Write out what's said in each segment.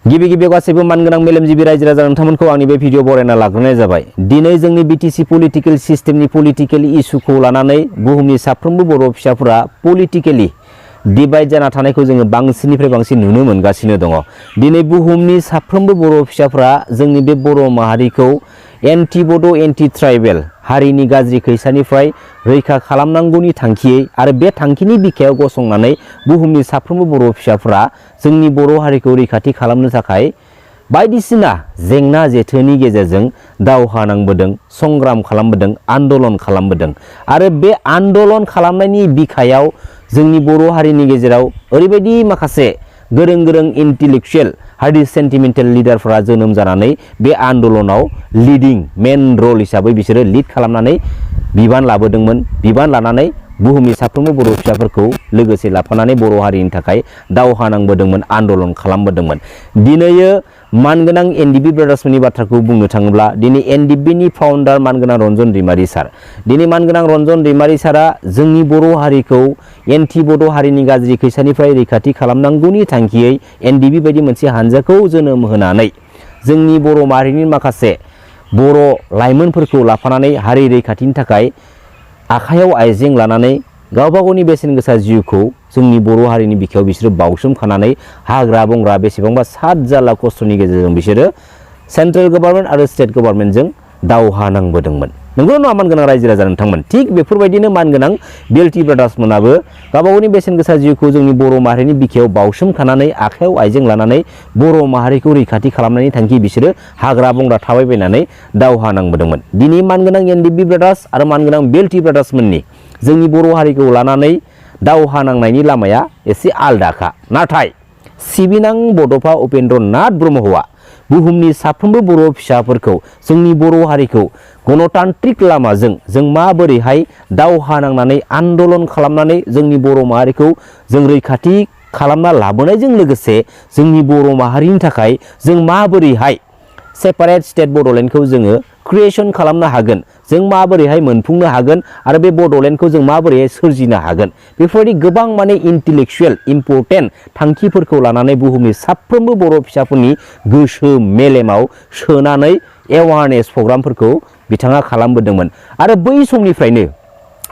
गिबि गिबियाव गासैबो मानगोनां मेलेमजिबि रायजो राजा नोंथांमोनखौ आंनि बे भिडिअ बरायना लाग्रोनाय जाबाय। दिनै जोंनि बिटिसि पलिटिकेल सिस्टेमनि पलिटिकेल इस्युखौ लानानै बुहुमनि साफ्रोमबो बर' फिसाफोरा पलिटिकेलि डिभाइड जाना थानायखौ जोङो बांसिननिफ्राय बांसिन नुनो मोनगासिनो दङ। दिनै बुहुमनि साफ्रोमबो बर' फिसाफोरा जोंनि बे बर' माहारिखौ एन्टि बड' एन्टि ट्राइबेल हारिनि गाज्रि खैसानिफ्राय रैखा खालामनांगौनि थांखियै आरो बे थांखिनि बिखायाव गसंनानै बुहुमनि साफ्रोमबो बर' फिसाफोरा जोंनि बर' हारिखौ रैखाथि खालामनो थाखाय बायदिसिना जेंना जेथोनि गेजेरजों दावहा नांबोदों, संग्राम खालामबोदों, आन्दलन खालामबोदों आरो बे आन्दलन खालामनायनि बिखायाव जोंनि बर' हारिनि गेजेराव ओरैबायदि माखासे गोरों गोरों इन्टेलेक्चुयेल हारि सेन्टिमेन्टेल लिडारफोरा जोनोम जानानै बे आन्दलनाव लिडिं मेन रल हिसाबै बिसोरो लिड खालामनानै बिबान लाबोदोंमोन। बिबान लानानै बुहुमनि साफ्रोमबो बर' फिसाफोरखौ लोगोसे लाफानानै बर' हारिनि थाखाय दावहा नांबोदोंमोन, आन्दलन खालामबोदोंमोन। दिनैयो मानगोनां एनडिबि ब्रादार्सफोरनि बाथ्राखौ बुंनो थाङोब्ला दिनै एनडिबिनि फाउन्डार मानगोनां रन्जन दैमारि सार। दिनै मानगोनां रन्जन दैमारि सारा जोंनि बर' हारिखौ एन्टि बड' हारिनि गाज्रि खैसानिफ्राय रैखाथि खालामनांगौनि थांखियै एनडिबि बायदि मोनसे हानजाखौ जोनोम होनानै जोंनि बर' माहारिनि माखासे बर' लाइमोनफोरखौ लाफानानै हारि रैखाथिनि थाखाय आखायाव आइजें लानानै गावबा गावनि बेसेन गोसा जिउखौ जोंनि बर' हारिनि बिखायाव बिसोरो बावसोमखानानै हाग्रा बंग्रा बेसेबांबा सात जारला खस्थ'नि गेजेरजों बिसोरो सेन्ट्रेल गभर्नमेन्ट आरो स्टेट गभर्नमेन्टजों दावहा नांबोदोंमोन। नंगौ नङा मानगोनां रायजो राजा नोंथांमोन? थिग बेफोरबायदिनो मानगोनां बिएलटि ब्रादार्समोनाबो गावबा गावनि बेसेन गोसा जिउखौ जोंनि बर' माहारिनि बिखायाव बावसोमखानानै आखायाव आइजें लानानै बर' माहारिखौ रैखाथि खालामनायनि थांखि बिसोरो हाग्रा बंग्रा थाबायबायनानै दावहा नांबोदोंमोन। दिनै मानगोनां एनडिबि ब्रादार्स आरो मानगोनां बिएलटि ब्रादार्समोननि जोंनि बर' हारिखौ लानानै दावहा नांनायनि लामाया एसे आलदाखा। नाथाय सिबिनां बड'फा उपेन्द्र नाथ ब्रह्मआ बुहुमनि साफ्रोमबो बर' फिसाफोरखौ जोंनि बर' हारिखौ गणतान्त्रिक लामाजों जों माबोरैहाय दावहा नांनानै आन्दलन खालामनानै जोंनि बर' माहारिखौ जों रैखाथि खालामना लाबोनायजों लोगोसे जोंनि बर' माहारिनि थाखाय जों माबोरैहाय सेपारेट स्टेट बड'लेण्डखौ जोङो क्रिएसन खालामनो हागोन, जों माबोरैहाय मोनफुंनो हागोन आरो बे बड'लेण्डखौ जों माबोरैहाय सोरजिनो हागोन, बेफोरबायदि गोबां माने इन्टेलेक्चुयेल इम्परटेन्ट थांखिफोरखौ लानानै बुहुमनि साफ्रोमबो बर' फिसाफोरनि गोसो मेलेमाव सोनानै एवारनेस प्रग्रामफोरखौ बिथाङा खालामबोदोंमोन। आरो बै समनिफ्रायनो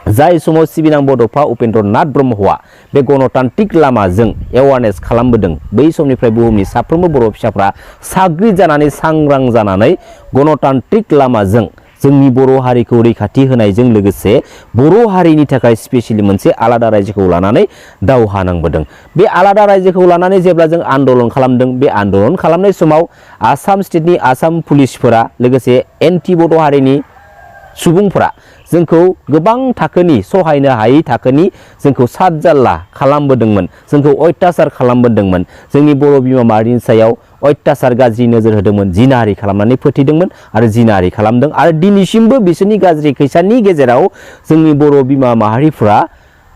जाय समाव सिबिनां बड'फा उपेन्द्र नाथ ब्रह्मआ बे गणतान्त्रिक लामाजों एवारनेस खालामबोदों, बै समनिफ्राय बुहुमनि साफ्रोमबो बर' फिसाफ्रा साग्रिद जानानै सांग्रां जानानै गणतान्त्रिक लामाजों जोंनि बर' हारिखौ रैखाथि होनायजों लोगोसे बर' हारिनि थाखाय स्पेसियेलि मोनसे आलादा रायजोखौ लानानै दावहा नांबोदों। बे आलादा रायजोखौ लानानै जेब्ला जों आन्दलन खालामदों, बे आन्दलन खालामनाय समाव आसाम स्टेटनि आसाम पुलिसफोरा लोगोसे एन्टि बड' हारिनि सुबुंफोरा जोंखौ गोबां थाखोनि सहायनो हायै थाखोनि जोंखौ सात जारला खालामबोदोंमोन, जोंखौ अयथासार खालामबोदोंमोन, जोंनि बर' बिमा माहारिनि सायाव अयथासार गाज्रि नोजोर होदोंमोन, जिनाहारि खालामनानै फोथैदोंमोन आरो जिनाहारि खालामदों। आरो दिनैसिमबो बिसोरनि गाज्रि खैसानि गेजेराव जोंनि बर' बिमा माहारिफ्रा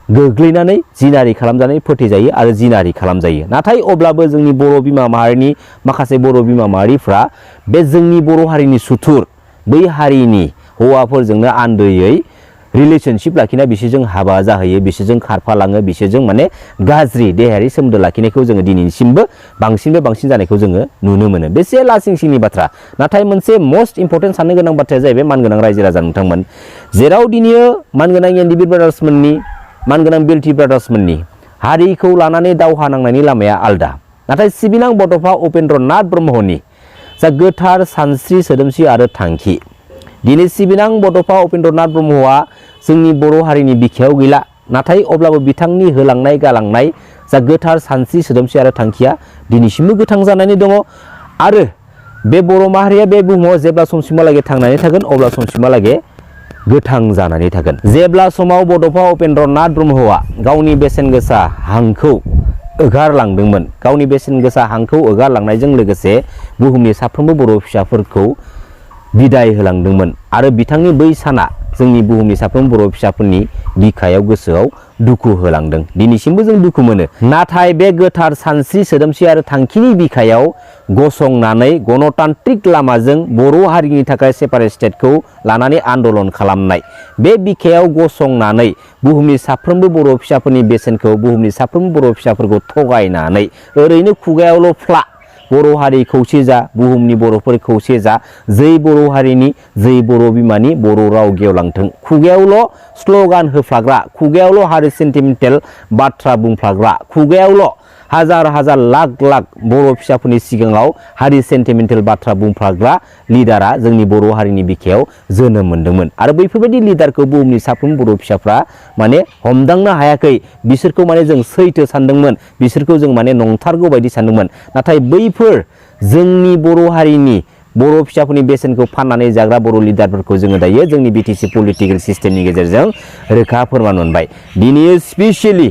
गोग्लैनानै जिनाहारि खालामजानाय फोथैजायो आरो जिनाहारि खालामजायो। नाथाय अब्लाबो जोंनि बर' बिमा माहारिनि माखासे बर' बिमा माहारिफ्रा बे जोंनि बर' हारिनि सुथुर बै हारिनि हौवाफोरजोंनो आन्दोयै रिलेशनशिप लाखिना बिसोरजों हाबा जाहैयो, बिसोरजों खारफालाङो, बिसोरजों माने गाज्रि देहायारि सोमोन्दो लाखिनायखौ जोङो दिनैसिमबो बांसिननिफ्राय बांसिन जानायखौ जोङो नुनो मोनो। बेसे लासिं सिंनि बाथ्रा। नाथाय मोनसे मस्ट इम्परटेन्ट साननो गोनां बाथ्राया जाहैबाय मानगोनां रायजो राजा नोंथांमोन, जेराव दिनै मानगोनां एनडिबि ब्रादार्समोननि मानगोनां बिएलटि ब्रादार्समोननि हारिखौ लानानै दावहा नांनायनि लामाया आलदा। नाथाय सिबिनां बड'फा उपेन्द्र नाथ ब्रह्मनि जा गोथार सानस्रि सोदोमस्रि आरो थांखि, दिनै सिबिनां बड'फा उपेन्द्र नाथ ब्रह्मआ जोंनि बर' हारिनि बिखायाव गैला, नाथाय अब्लाबो बिथांनि होलांनाय गालांनाय जा गोथार सानस्रि सोदोमस्रि आरो थांखिया दिनैसिमबो गोथां जानानै दङ। आरो बे बर' माहारिया बे बुहुमाव जेब्ला समसिमहालागै थांनानै थागोन अब्ला समसिमहालागै गोथां जानानै थागोन। जेब्ला समाव बड'फा उपेन्द्र नाथ ब्रह्मआ गावनि बेसेन गोसा हांखौ ओगारलांदोंमोन, गावनि बेसेन गोसा हांखौ ओगारलांनायजों लोगोसे बुहुमनि साफ्रोमबो बर' फिसाफोरखौ बिदाय होलांदोंमोन आरो बिथांनि बै साना जोंनि बुहुमनि साफ्रोमबो बर' फिसाफोरनि बिखायाव गोसोआव दुखु होलांदों। दिनैसिमबो जों दुखु मोनो। नाथाय बे गोथार सानस्रि सोदोमस्रि आरो थांखिनि बिखायाव गसंनानै गणतान्त्रिक लामाजों बर' हारिनि थाखाय सेपारेट स्टेटखौ लानानै आन्दलन खालामनाय, बे बिखायाव गसंनानै बुहुमनि साफ्रोमबो बर' फिसाफोरनि बेसेनखौ बुहुमनि साफ्रोमबो बर' फिसाफोरखौ थगायनानै ओरैनो खुगायावल' फ्ला बर' हारि खौसे जा, बुहुमनि बर'फोर खौसे जा, जै बर' हारिनि, जै बर' बिमानि, बर' राव गेवलांथों। खुगायावल' स्ल'गान होफ्लाग्रा, खुगायावल' हारि सेन्टिमेन्टेल बाथ्रा बुंफ्लाग्रा, खुगायावल' हाजार हाजार लाख लाख बर' फिसाफोरनि सिगाङाव हारि सेन्टिमेन्टेल बाथ्रा बुंफ्लाग्रा लिडारा जोंनि बर' हारिनि बिखायाव जोनोम मोन्दोंमोन। आरो बैफोरबायदि लिडारखौ बुहुमनि साफ्रोम बर' फिसाफ्रा माने हमदांनो हायाखै। बिसोरखौ माने जों सैथो सानदोंमोन, बिसोरखौ जों माने नंथारगौ बायदि सानदोंमोन। नाथाय बैफोर जोंनि बर' हारिनि बर' फिसाफोरनि बेसेनखौ फाननानै जाग्रा बर' लिडारफोरखौ जोङो दायो जोंनि बिटिसि पलिटिकेल सिस्टेमनि गेजेरजों रोखा फोरमान मोनबाय। दिनै स्पेसियेलि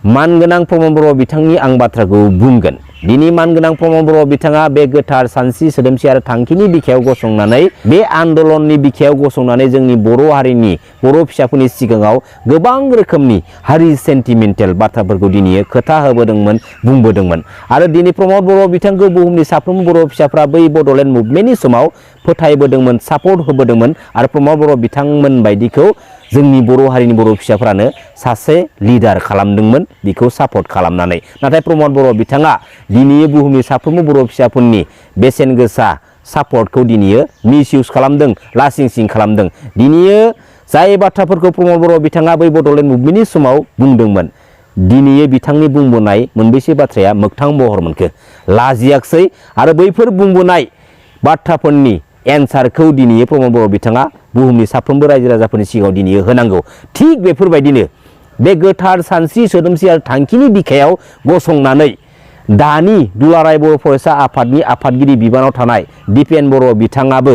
मानगोनां प्रमद बर' बिथांनि आं बाथ्राखौ बुंगोन। दिनै मानगोनां प्रमद बर' बिथाङा बे गोथार सानस्रि सोदोमस्रि आरो थांखिनि बिखायाव गसंनानै, बे आन्दलननि बिखायाव गसंनानै जोंनि बर' हारिनि बर' फिसाफोरनि सिगाङाव गोबां रोखोमनि हारि सेन्टिमेन्टेल बाथ्राफोरखौ दिनै खोथा होबोदोंमोन, बुंबोदोंमोन। आरो दिनै प्रमद बर' बिथांखौ बुहुमनि साफ्रोम बर' फिसाफ्रा बै बड'लेण्ड मुभमेन्टनि समाव फोथायबोदोंमोन, सापर्ट होबोदोंमोन। आरो प्रमद बर' बिथांमोन बायदिखौ जोंनि बर' हारिनि बर' फिसाफ्रानो सासे लिडार खालामदोंमोन, बिखौ सापर्ट खालामनानै। नाथाय प्रमद बर' बिथाङा दिनै बुहुमनि साफ्रोमबो बर' फिसाफोरनि बेसेन गोसा सापर्टखौ दिनै मिस इउस खालामदों, लासिं सिं खालामदों। दिनै जाय बाथ्राफोरखौ प्रमद बर' बिथाङा बै बड'लेण्ड मुभमेन्टनि समाव बुंदोंमोन, दिनै बिथांनि बुंबोनाय मोनबेसे बाथ्राया मोगथां महर मोनखो? लाजियाखसै। आरो बैफोर बुंबोनाय बाथ्राफोरनि एन्सारखौ दिनै प्रमद बर' बिथाङा बुहुमनि साफ्रोमबो रायजो राजाफोरनि सिगाङाव दिनै होनांगौ। थिग बेफोरबायदिनो बे गोथार सानस्रि सोदोमस्रि आरो थांखिनि बिखायाव गसंनानै दानि दुलाराय बर' फरायसा आफादनि आफादगिरि बिबानाव थानाय दिपेन बर' बिथाङाबो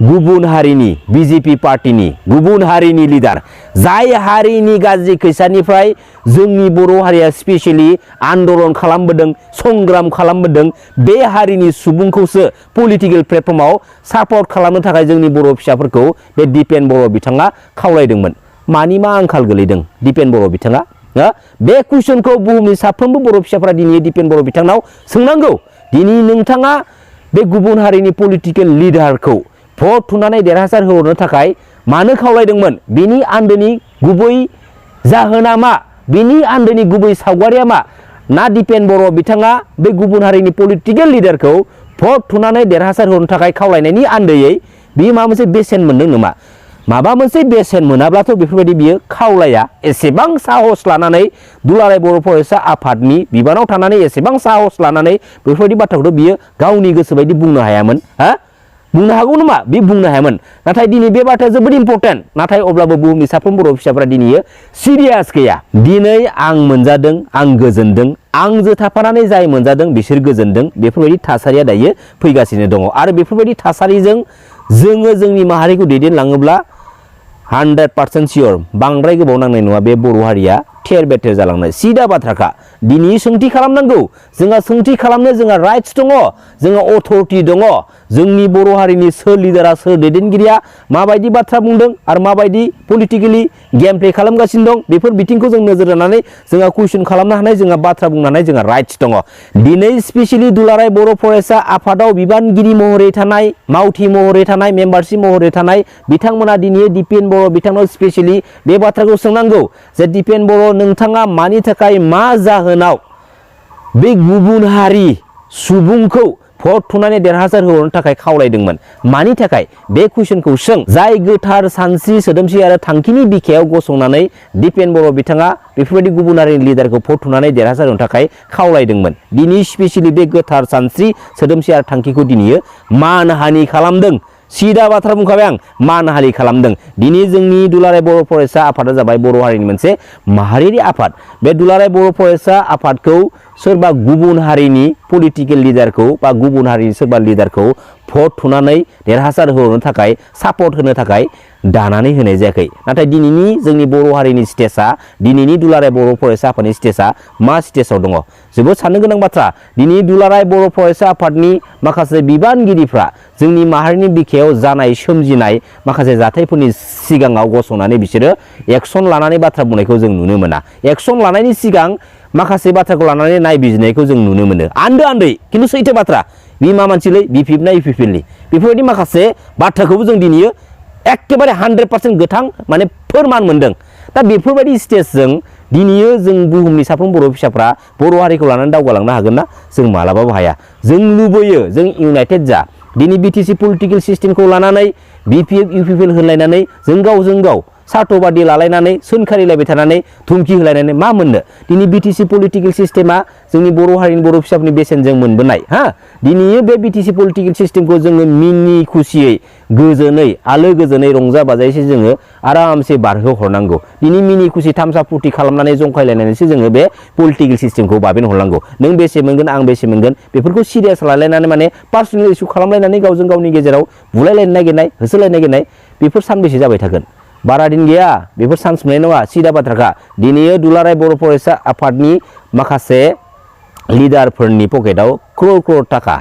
गुबुन हारिनि, बिजेपि पार्टिनि गुबुन हारिनि लिडार, जाय हारिनि गाज्रि खैसानिफ्राय जोंनि बर' हारिया स्पेसियेलि आन्दलन खालामबोदों, संग्राम खालामबोदों, बे हारिनि सुबुंखौसो पलिटिकेल प्लेटफर्माव सापर्ट खालामनो थाखाय जोंनि बर' फिसाफोरखौ बे दिपेन बर' बिथाङा खावलायदोंमोन। मानि मा आंखाल गोलैदों दिपेन बर' बिथाङा? बे कुइसनखौ बुहुमनि साफ्रोमबो बर' फिसाफोरा दिनै दिपेन बर' बिथांनाव सोंनांगौ। दिनै नोंथाङा बे गुबुन हारिनि पलिटिकेल लिडारखौ भट थुनानै देरहासार होहरनो थाखाय मानो खावलायदोंमोन? बेनि आन्दोनि गुबै जाहोना मा? बेनि आन्दोनि गुबै सावगारिया मा? ना दिपेन बर' बिथाङा बे गुबुन हारिनि पलिटिकेल लिडारखौ भट थुनानै देरहासार होहरनो थाखाय खावलायनायनि आन्दोयै बियो माबा मोनसे बेसेन मोनदों नामा? माबा मोनसे बेसेन मोनाब्लाथ' बेफोरबायदि बियो खावलाया। एसेबां साहस लानानै दुलाराय बर' फरायसा आफादनि बिबानाव थानानै एसेबां साहस लानानै बेफोरबायदि बाथ्राखौथ' बियो गावनि गोसो बायदि बुंनो हायामोन। बुंनो हागौ नामा? बे बुंनो हायामोन। नाथाय दिनै बे बाथ्राया जोबोद इम्परटेन्ट। नाथाय अब्लाबो बुहुमनि साफ्रोम बर' फिसाफोरा दिनै सिरियास गैया। दिनै आं मोनजादों, आं गोजोनदों, आंजों थाफानानै जाय मोनजादों बिसोर गोजोनदों। बेफोरबायदि थासारिया दायो फैगासिनो दङ। आरो बेफोरबायदि थासारिजों जोङो जोंनि माहारिखौ दैदेनलाङोब्ला 100% सियर बांद्राय गोबाव नांनाय नङा बे बर' हारिया थेर बेथेर जालांनाय। सिदा बाथ्राखा। दिनै सोंथि खालामनांगौ। जोंहा सोंथि खालामनो जोंहा राइट्स दङ, जोंहा अथरिटि दङ। जोंनि बर' हारिनि सोर लिडारा, सोर दैदेनगिरिया माबायदि बाथ्रा बुंदों आरो माबायदि पलिटिकेलि गेम प्ले खालामगासिनो दं, बेफोर बिथिंखौ जों नोजोर होनानै जोंहा कुइसन खालामनो हानाय, जोंहा बाथ्रा बुंनो हानाय जोंहा राइट्स दङ। दिनै स्पेसियेलि दुलाराय बर' फरायसा आफादाव बिबानगिरि महरै थानाय, मावथि महरै थानाय, मेम्बारशिप महरै थानाय बिथांमोना दिनै दिपेन बर' बिथांनाव स्पेसियेलि बे बाथ्राखौ सोंनांगौ जे दिपेन बर' नोंथाङा मानि थाखाय, मा जाहोनाव बे गुबुन हारि सुबुंखौ भट थुनानै देरहासार होहरनो थाखाय खावलायदोंमोन? मानि थाखाय? बे कुइसनखौ सों। जाय गोथार सानस्रि सोदोमस्रि आरो थांखिनि बिखायाव गसंनानै दिपेन बर' बिथाङा बेफोरबायदि गुबुन हारिनि लिडारखौ भट थुनानै देरहासार होनो थाखाय खावलायदोंमोन। दिनै स्पेसियेलि बे गोथार सानस्रि सोदोमस्रि आरो थांखिखौ दिनै मानहानि खालामदों। सिदा बाथ्रा बुंखाबाय आं, मानहानि खालामदों। दिनै जोंनि दुलाराय बर' फरायसा आफादा जाबाय बर' हारिनि मोनसे माहारियारि आफाद। बे दुलाराय बर' फरायसा आफादखौ सोरबा गुबुन हारिनि पलिटिकेल लिडारखौ बा गुबुन हारिनि सोरबा लिडारखौ भट थुनानै देरहासार होहरनो थाखाय, सापर्ट होनो थाखाय दानानै होनाय जायाखै। नाथाय दिनैनि जोंनि बर' हारिनि स्टेजआ, दिनैनि दुलाराय बर' फरायसा आफादनि स्टेजआ मा स्टेजाव दङ? जोबोद साननो गोनां बाथ्रा। दिनै दुलाराय बर' फरायसा आफादनि माखासे बिबानगिरिफ्रा जोंनि माहारिनि बिखायाव जानाय सोमजिनाय माखासे जाथायफोरनि सिगाङाव गसंनानै बिसोरो एक्सन लानानै बाथ्रा बुंनायखौ जों नुनो मोना। एक्सन लानायनि सिगां माखासे बाथ्राखौ लानानै नायबिजिरनायखौ जों नुनो मोनो। आन्दो आन्दै खिन्थु सैथो बाथ्रा। बि मा मानसिलै, बिपिएफ ना इउपिपिएलनि? बेफोरबायदि माखासे बाथ्राखौबो जों दिनै एखेबारे 100% गोथां माने फोरमान मोनदों। दा बेफोरबायदि स्टेजजों दिनैयो जों बुहुमनि साफ्रोम बर' फिसाफ्रा बर' हारिखौ लानानै दावगालांनो हागोन ना? जों मालाबाबो हाया। जों लुबैयो जों इउनाइटेड जा। दिनै बिटिसि पलिटिकेल सिस्टेमखौ लानानै बिपिएफ इउपिपिएल होनलायनानै जों गावजों गाव सार्थबादि लालायनानै सोंखारिलायबाय थानानै धुमखि होलायनानै मा मोननो? दिनै बिटिसि पलिटिकेल सिस्टेमा जोंनि बर' हारिनि बर' फिसाफोरनि बेसेनजों मोनबोनाय हा दिनै बे बिटिसि पलिटिकेल सिस्टेमखौ जोङो मिनि खुसियै गोजोनै आलो गोजोनै रंजा बाजायैसो जोङो आरामसे बारहोहरनांगौ। दिनै मिनि खुसि थामसा फुरथि खालामनानै जंखायलायनानैसो जोङो बे पलिटिकेल सिस्टेमखौ बाबेन हरनांगौ। नों बेसे मोनगोन आं बेसे मोनगोन बेफोरखौ सिरियास लालायनानै माने पार्सनेल इस्यु खालामलायनानै गावजों गावनि गेजेराव बुलायलायनो नागिरनाय होसोलायनो नागिरनाय बेफोर सानबेसे जाबाय थागोन? बारा दिन गैया बेफोर चान्स मोननाय नङा। सिदा बाथ्राखा दिनै दुलाराय बर' फरायसा आफादनि माखासे लिडारफोरनि पकेटाव क्रर क्रर थाखा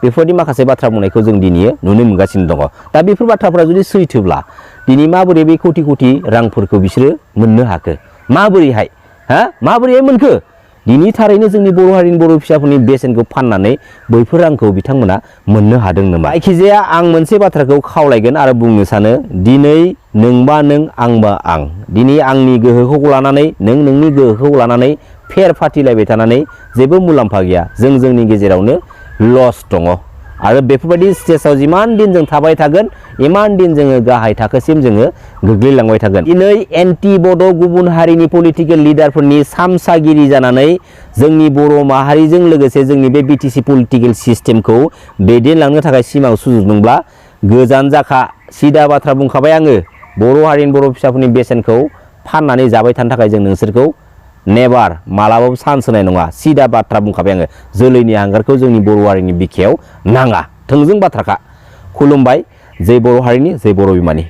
बेफोरबायदि माखासे बाथ्रा बुंनायखौ जों दिनै नुनो मोनगासिनो दङ। दा बेफोर बाथ्राफोरा जुदि सैथोब्ला दिनै माबोरै बे कोटि कोटि रांफोरखौ बिसोरो मोननो हाखो? माबोरैहाय माबोरैहाय मोनखो? दिनै थारैनो जोंनि बर' हारिनि बर' फिसाफोरनि बेसेनखौ फाननानै बैफोर रांखौ बिथांमोना मोननो हादों नामा? जायखिजाया आं मोनसे बाथ्राखौ खावलायगोन आरो बुंनो सानो दिनै नोंबा नों आंबा आं दिनै आंनि गोहोखौ लानानै नों नोंनि गोहोखौ लानानै फेर फाथिलायबाय थानानै जेबो मुलाम्फा गैया। जों जोंनि गेजेरावनो लस दङ आरो बेफोरबायदि स्टेजाव जिमान दिन जों थाबाय थागोन इमान दिन जोङो गाहाय थाखोसिम जोङो गोग्लैलांबाय थागोन। दिनै एन्टि बड' गुबुन हारिनि पलिटिकेल लिडारफोरनि सामसागिरि जानानै जोंनि बर' माहारिजों लोगोसे जोंनि बे बिटिसि पलिटिकेल सिस्टेमखौ दैदेनलांनो थाखाय सिमां सुजुदोंब्ला गोजान जाखा। सिदा बाथ्रा बुंखाबाय आङो बर' हारिनि बर' फिसाफोरनि बेसेनखौ फाननानै जाबाय थानो थाखाय जों नोंसोरखौ नेभार मालाबाबो चान्स होनाय नङा। सिदा बाथ्रा बुंखाबाय आङो जोलैनि हांगारखौ जोंनि बर' हारिनि बिखायाव नाङा। थोंजों बाथ्राखा। खुलुमबाय। जै बर' हारिनि जै बर' बिमानि।